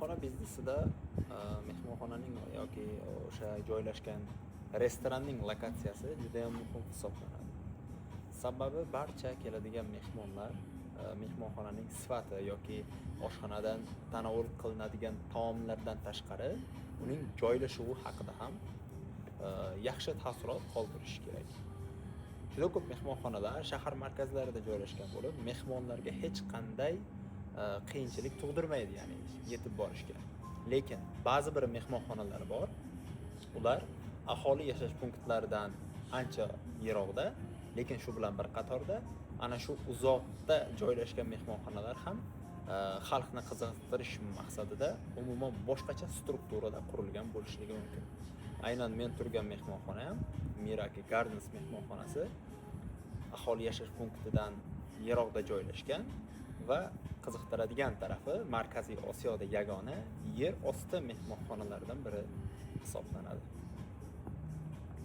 Mehmonxona biznesida mehmonxonaning yoki o'sha joylashgan restoranning lokatsiyasi judayam muhim hisoblanadi. Sababi barcha keladigan mehmonlar mehmonxonaning sifati yoki oshxonadan tanovul qilinadigan taomlardan tashqari uning joylashuvi haqida ham yaxshi taassurot qoldirishi kerak. Juda ko'p mehmonxonalar shahar markazlarida joylashgan bo'lib, mehmonlarga hech qanday qiyinchilik tug'dirmaydi, ya'ni yetib borishga. Lekin ba'zi bir mehmonxonalar bor, ular aholi yashash punktlaridan ancha yiroqda, lekin shu bilan bir qatorda ana shu uzoqda joylashgan mehmonxonalar ham xalqni qiziqtirish maqsadida umuman boshqacha strukturada qurilgan bo'lishligi mumkin. Aynan men turgan mehmonxona ham, Miraki Gardens mehmonxonasi, aholi yashash punktidan yiroqda joylashgan va qiziqtiradigan tarafi Markaziy Osiyoda yagona yer osti mehmonxonalaridan biri hisoblanadi.